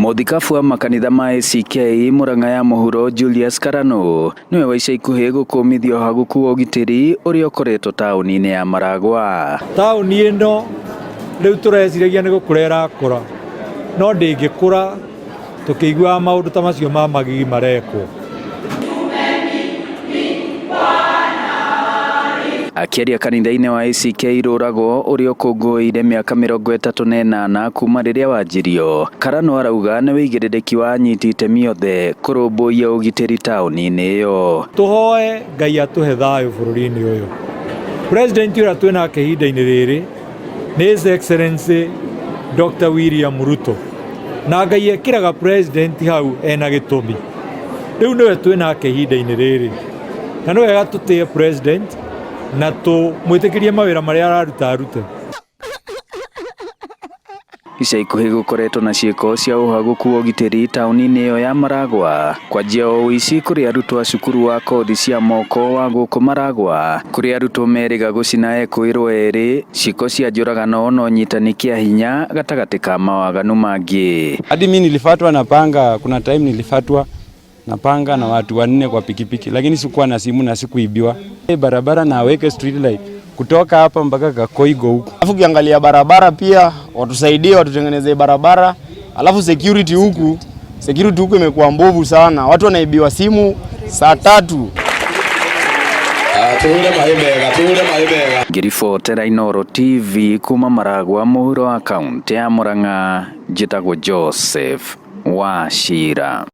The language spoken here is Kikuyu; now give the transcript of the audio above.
Mũthikabu wa makanitha ma ACK Murang'a ya mũhuro Julius Karanu nĩwe wa ica ikuhĩ gũkũmithia ũhagũku wa ũgitĩri ũrĩa ũkoretwo taũni-inĩ ya Maragwa. Taũni ĩno rĩu tũreciragia nĩ gũkũra ĩrakũra, no ndĩngĩkũra tũkĩiguaga maũndũ ta macio ma magigi marekwo. Akĩaria kanitha-inĩ wa ACK Rũrago ũrĩa ũkũngũĩire mĩaka 38 kuma rĩrĩa wanjirio, Karanu arauga nĩ wĩigĩrĩrĩki wa anyiti itemi othe kũrũmbũiya ũgitĩri taũni-inĩ ĩyo. Tũhoe Ngai atũhe thayũ bũrũri-inĩ ũyũ. President ũrĩa twĩ nake ihinda-inĩ rĩrĩ nĩ His Excellency Dr. William Ruto. Na Ngai ekĩraga president hau ena gĩtũmi. Rĩu nĩwe twĩ nake ihinda-inĩ rĩrĩ. Na nĩ wega tũtĩe president na tũmwĩtĩkĩrie mawĩra marĩa araruta arute. Ica ikuhĩ gũkoretwo na ciĩko cia ũhagũku wa ũgitĩri taũni-inĩ ĩyo ya Maragwa, kwanjia o ũici kũrĩ arutwo a cukuru wa kothi cia moko wa gũkũ Maragwa, kũrĩa arutwo merĩga gũcina ekũĩrwo erĩ, ciĩko cia njũragano na ũnyitani kĩa hinya gatagatĩ ka mawaganu mangĩ. Hadi mimi nilifatwa na panga, kuna time nilifatwa na panga na watu wanne kwa pikipiki, lakini sikuwa na simu na sikuibiwa. Barabara na aweke street light kutoka hapa mpaka Kakoigo huku. Alafu ukiangalia barabara pia watusaidie, watutengenezee barabara. Alafu security huku imekuwa mbovu sana, watu wanaibiwa simu saa 3. Ngĩribotera Inooro TV kuma Maragwa mũhuro wa kaũntĩ ya Murang'a, njĩtagwo Joseph Wachira.